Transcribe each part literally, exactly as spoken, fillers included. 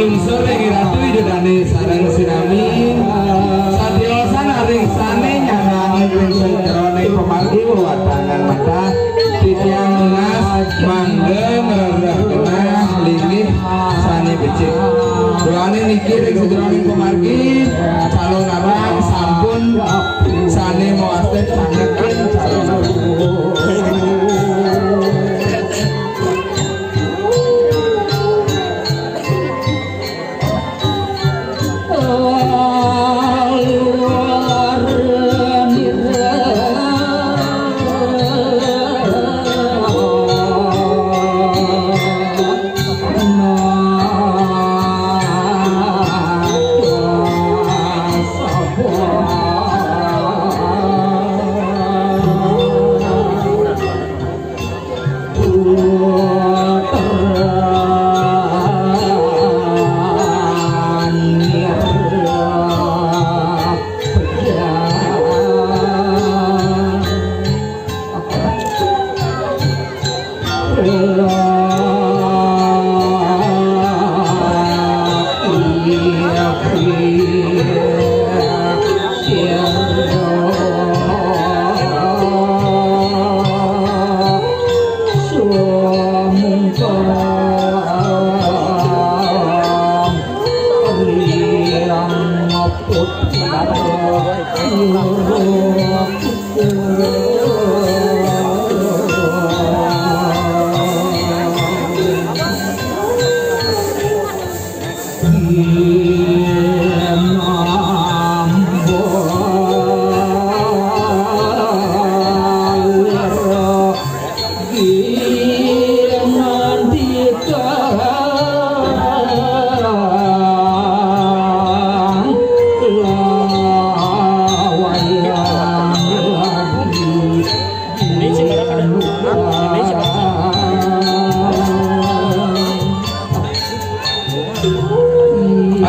Lungsur ring Ratu Ida Dane sareng sinami. Satiosan ring sane nyanangan ring sajeroning pamargi wewatangan mentah. Titiang nunas mangda ngrereh genah linggih sane becik. Duane niki ring sajeroning pamargi, calonarang sampun sane mawasta sanget calonarang.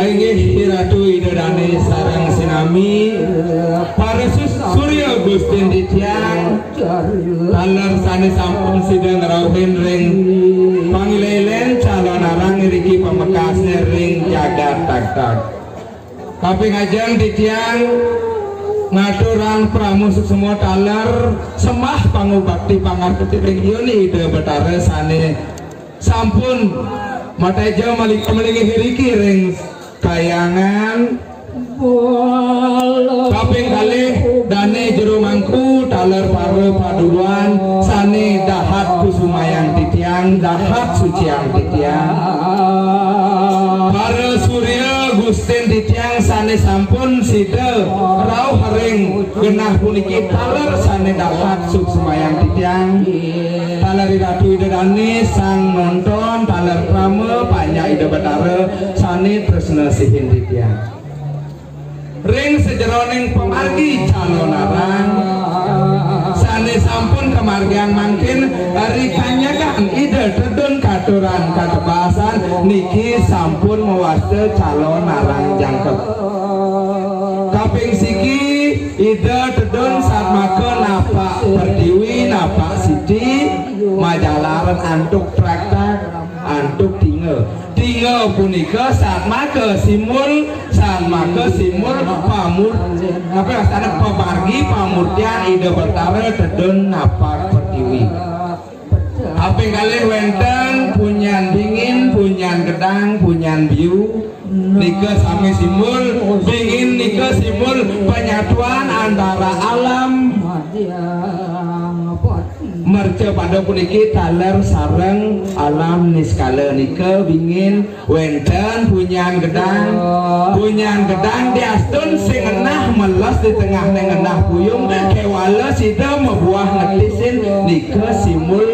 Inggih, Ratu Ida Dane sareng sinami, para sus-, surya Gustin titiang, taler sane sampun sida ngrauhin ring pangilelen calonarang ngriki pamekasne ring jagat Tagtag. Kaping ajeng titiang ngaturang pramusuksma taler sembah pangubakti pangartiti ring Ida Betara sane sampun mateja malika malinggih iriki ring kahyangan. Kaping kalih dane jero mangku taler para paduluan sane dahat kusumayang titiang, dahat suciang titiang. Para surya Gustin titiang sane sampun sida rauh ring genah puniki taler sane dahat suksmayang titiang. Taler Ratu Ida Dane, sang nonton, taler krama panjak Ida Betara sane tresna sihin titiang. Ring sajeroning pamargi calonarang sane sampun kamargiang mangkin, rikanyekan Ida Tedun katurang katebasan niki sampun mawasta calonarang jangkep. Kaping siki, Ida Tedun satmaka napak pertiwi, napak siti, majalaran antuk traktak, antuk tinga. Tinga punika satmaka simbol, satmaka simbol pamur-, apa wastane, pamargi pamurtian Ida Betara Tedun napak pertiwi. Kaping kalih wenten punyan bingin, punyan gedang, punyan biu. Nika sami simbol, bingin nika simbol penyatuan antara alam mercapada puniki taler sareng alam niskala nika bingin. Wenten punyan gedang. Punyan gedang diastun sing ngenah meles di tengahne ngenah puyung, kewala sida mabuah ngetisin, nika simbol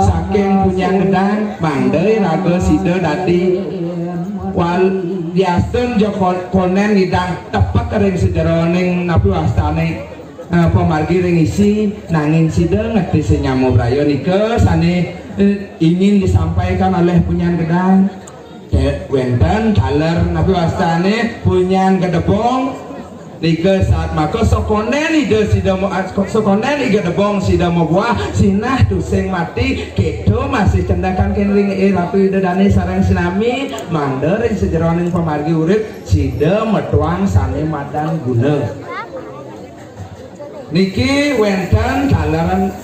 saking punyan gedang, mangda iraga sida dadi wal-, diastun ja kon-, konen ngidang tepek ring sajeroning napi wastane, eh, pamargi ring isi, nanging sida ngetis nyama braya nika sane, eh, ingin disampaikan oleh punyan gedang. Te-, wenten taler napi wastane punyan gedebong. Nika satmaka sakonden Ida sida ma-, sakonden Ida Debong sida mabuah sinah tusing mati, kita masih cendekan kén ring Ratu Ida Dané sareng sinami, mangda ring sajeroning pamargi urip sida matuang sané madan guna. Niki wénten taler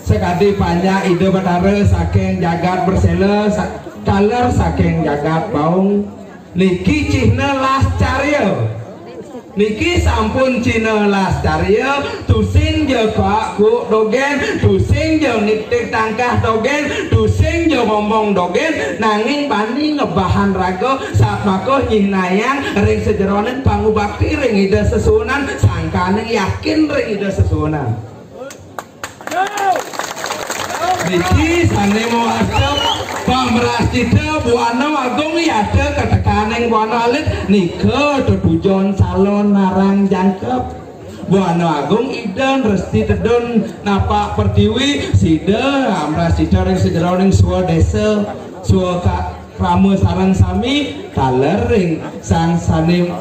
sakadi panjak Ida Batara saking jagat Persela, sa-, taler saking jagat Baung. Niki cihna las carya. Niki sampun cihna las carya, tusing ja kaak-kuuk dogén, tusing ja nitih tangkah dogén, tusing ja ngomong dogén, nanging bani ngebahang raga, satmaka nyihnayang ring sajeroning pangubakti ring Ida Sesuunan, sangkaning yakin ring Ida Sesuunan. Niki sané mawasta pamrascita buana agung yata katekaning buana alit, nika tetujon salon narang jangkep. Buana agung Ida Resti Tedun napak pertiwi, sida amrascita ring sajeroning swa désa, swa ka-, krama sareng sami, taler ring sang sané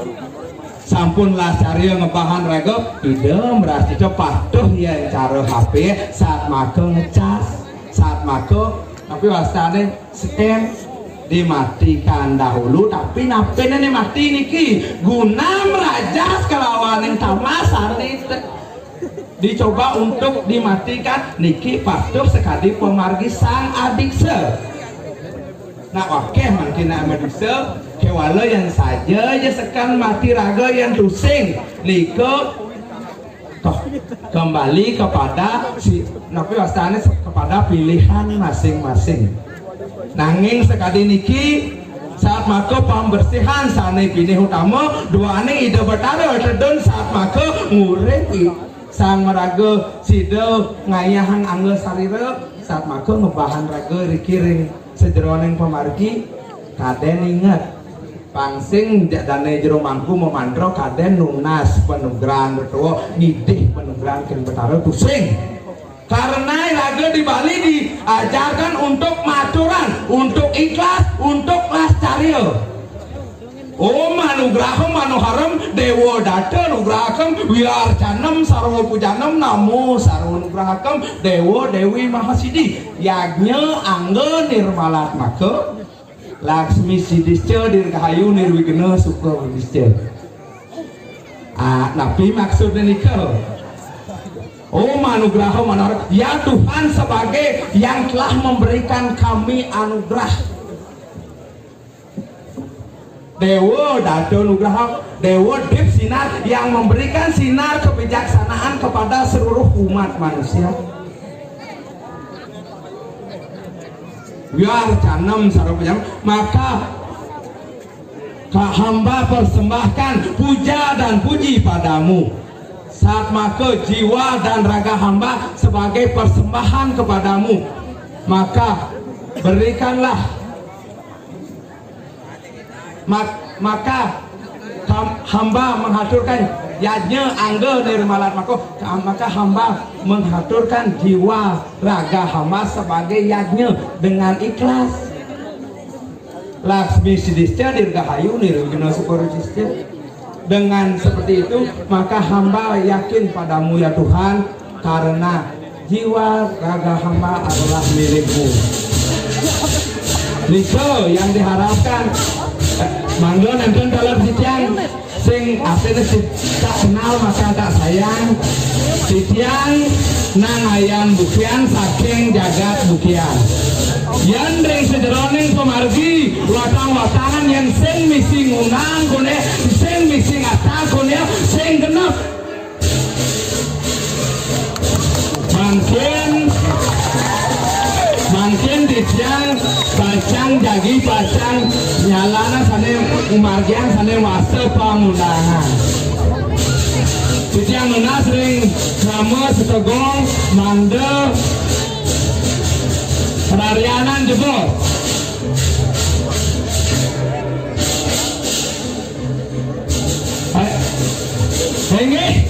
sampun las carya ngebahang raga, Ida mrascita patuh yén cara H P, satmaka ngecas, satmaka, tapi wastané scan, dimatikan dahulu, tapi napiné né mati niki? Guna mrajas kalawaning tamas sané te-, dicoba untuk dimatikan niki patuh sakadi pamargi sang adiksa. Nah, akéh mangkin amadiksa, kéwala yén saja ja seken mati raga yén tusing. Nika ke-, kembali kepada si, napi wastané se-, kepada pilihan masing-masing. Nanging sakadi niki, satmaka pambersihan sané pinih utama, duaning Ida Batara Tedun satmaka nguripi sang maraga sida ngayahang angga sarira, satmaka ngebahang raga riki ring sajeroning pamargi, kadén inget. Pang sing ja dané jero mangku mamantra, kadén nunas panugrahan retoa, ngidih panugrahan kén Batara tusing. Karena raga di Bali diajarkan untuk maturan, untuk ikhlas, untuk las carya. Om anugraham manoharam, dewa data nugrahakam, viarcanam sarva pujanam, namo sarva nugrahakam, dewa dewi mahasidi, yajna angga nirmalatmaka, laksmi sidisca dirgahayu nirwigna sukha vidisca. Ah, napi maksudnya nika? Om anugraham manoharam, ya Tuhan sebagai yang telah memberikan kami anugerah. Dewa data nugraha, dewa dip sinar yang memberikan sinar kebijaksanaan kepada seluruh umat manusia. Viarcanam sarva pujanam, maka ka-, hamba persembahkan puja dan puji padamu. Satmaka jiwa dan raga hamba sebagai persembahan kepadamu. Maka berikanlah Mak-, maka ham-, hamba menghaturkan yajna angga nirmalatmaka, maka hamba menghaturkan jiwa raga hamba sebagai yajna dengan ikhlas. Laksmi sidisca dirgahayu nirwigna sukha vidisca. Dengan seperti itu, maka hamba yakin padamu ya Tuhan, karena jiwa raga hamba adalah milikmu. Nika yang diharapkan, eh, mangga nénten taler titiang sing aténé si-, tak kenal maka tak sayang. Titiang Nang Ayan Bukian saking jagat Bukian. Yén ring sajeroning pamargi watang-watangan yén sing misi ngundang koné, sing misi ngaturang koné, sing genep. Mangkin, mangkin titiang pacang jagi pacang nyalana sané umargiang sané wasta pangundangan. Titiang nunas ring krama setegong mangda raryanan jebos. Inggih.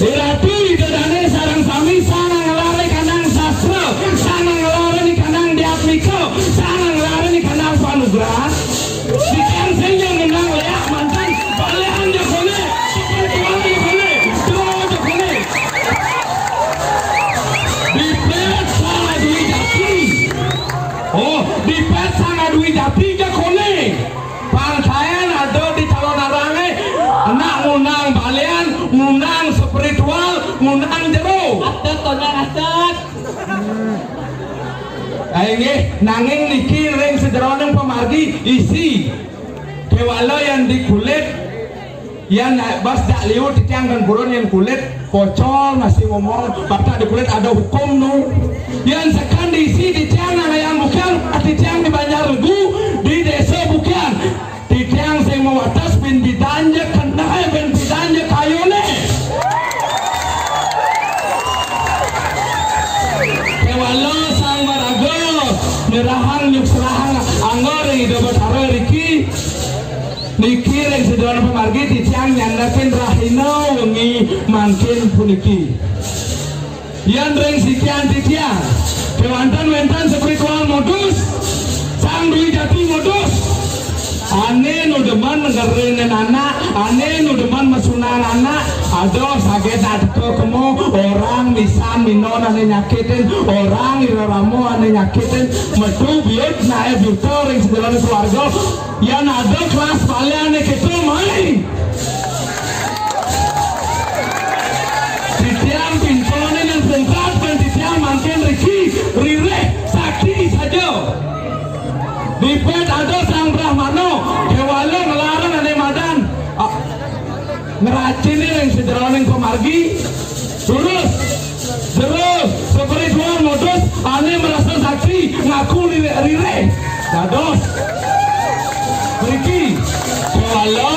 Iratu Ida Dané sareng sami sang nglaré kandang sastra, sang nglaré kandang diatmika, sang nglaré kandang panugrahan. Titiang sing nyang ngundang léak manten, balian ja koné, Dipét sang adui jati ja koné. Pangkén ada di Calonarangé, anak ngundang balian, ngundang spiritual, ngundang jero. Adat, Tonyang, adat. Inggih, nanging niki ring sajeroning pamargi isi. Kéwala yén di kulit, yén bas jak liu titiang kan purun yén kulit pocol masih ngomong, batak di kulit ada hukum nu. Yén sekandisi titiang nang ayang bukian, titiang di Banjar Regu, di Desa Bukian. Titiang sing mawates bin bidan ja keneh, bin bidan ja kayuné. Kéwala sang maraga nyerahang nyuksrahang angga ring Ida Betara riki. Niki ring sajeroning pamargi titiang nyandakin rahina wengi mangkin puniki. Yan ring sikian titiang, kéwanten wénten spiritual modus, Sang Dwi Jati modus. Ané nu demen ngerinin anak, ané nu demen masunang anak, aduh, saget teka kemo, orang misan minon ané nyakitin, orang iraramo ané nyakitin, metu biut naé buta ring sajeroning keluarga. Yan ada kelas baliané kéto mai. Titiang pintoné nang pungkat, ban titiang mangkin riki, ririh, sakti saja. Dipét ada Sang Brahmana, kéwala nglarang ané madan. Ah, ngracinin ring sajeroning pamargi. Terus, terus, spiritual modus, ané merasa sakti, ngaku ririh-ririh. Dados. Mriki, kéwala,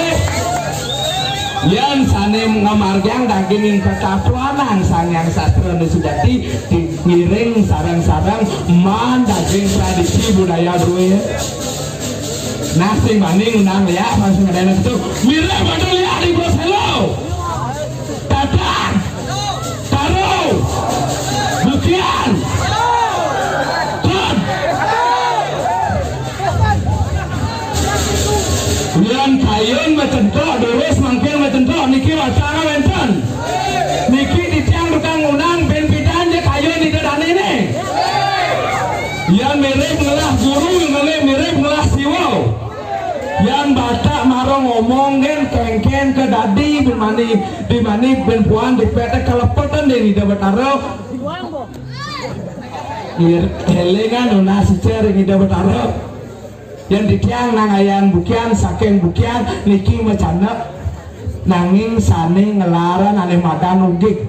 yan sané ngamargiang daging ing katatuanan Sang Hyang Sastra nu sujati, di-, ngiring sareng-sareng maan daging tradisi budaya druéné. Nah, sing bani ngundang liak, sing ada itu. Mirip pada liak di Bos Hello. Tadan. Taro. Bukian. Ton. Bulan kayun macentok, durus mangkin macentok, niki wacana wénten. Niki titiang tukang ngundang, bin pidan ja kayun Ida Dané né. Yan mirip ngelah guru, ngelah mirip ngelah siwa. Yan batak mara ngomong gén kéngkén ka dadi, bin mani, bin mani bin puan dipét kalepetan dén Ida Betara. Ngir-, élingan nunas ica ring Ida Betara. Yan titiang nang ayang bukian, saking bukian, niki macana. Nanging sané nglarang ané madan ugig.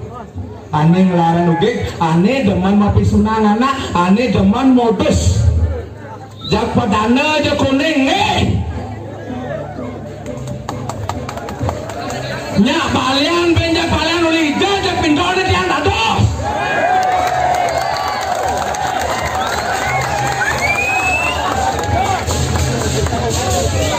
Ané nglarang ugig, ané demen mapisunang anak, ané demen modus. Jak padana ja kuning, eh. Nyak balian, ben jak balian uli ija, jak pintoné tiang dados.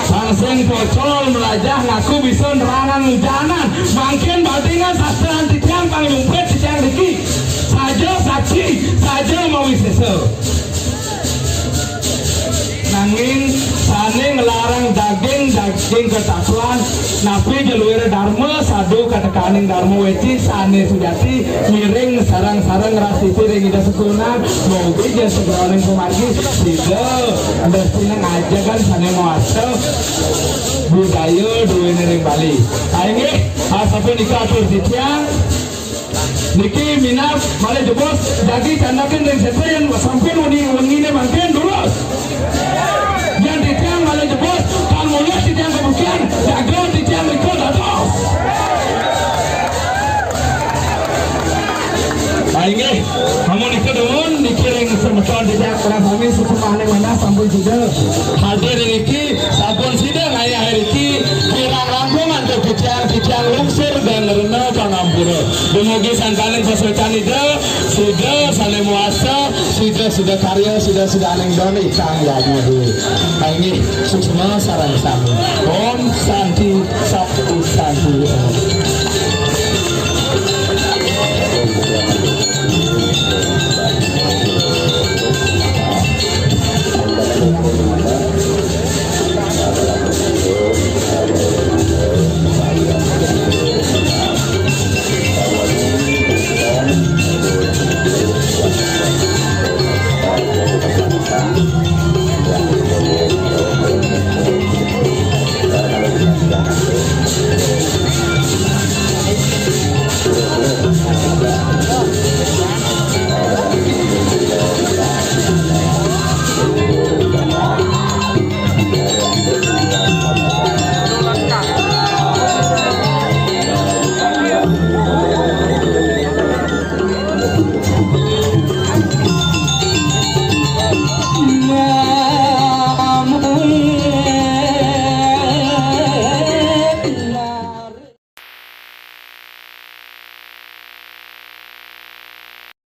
Sang sing pocol melajah ngaku bisa nerangang janan. Mangkin bandingan sastran titiang pang nyumpit titiang niki. Saja saksi, saja mawisésa. Nanging sané nglarang daging, daging katatuan, napi ja luiré darma, sadu katekaning darma weci, sané sujati, ngiring sareng-sareng ngrastiti ring Ida Setuhunan, mogi ja sajeroning pamargi, sida mesti ngajegang sané mawasta budaya druéné ring Bali. Inggih, asapunika atur titiang. Niki minab malih jebos, jagi candakin ring sétra yén sampun wengi, wenginé mangkin durus. Yén titiang malih jebos, tan mulih titiang kabukian, jaga titiang iko dados. Inggih, amun nika dumun, niki ring semeton titiang kurang sami suksmaning manah sampun sida hadir niki, sampun sida ngayah niki, kirang langkung antuk titiang, titiang lungsur dan rena pangampura. Dumugi sangkaning pasuécan Ida, sida sané muasa, sida, sida karya, sida, sida aning don ikang yadnya dulu. Inggih, suksma sareng sami. Om Santi, Santi, Santi, Om.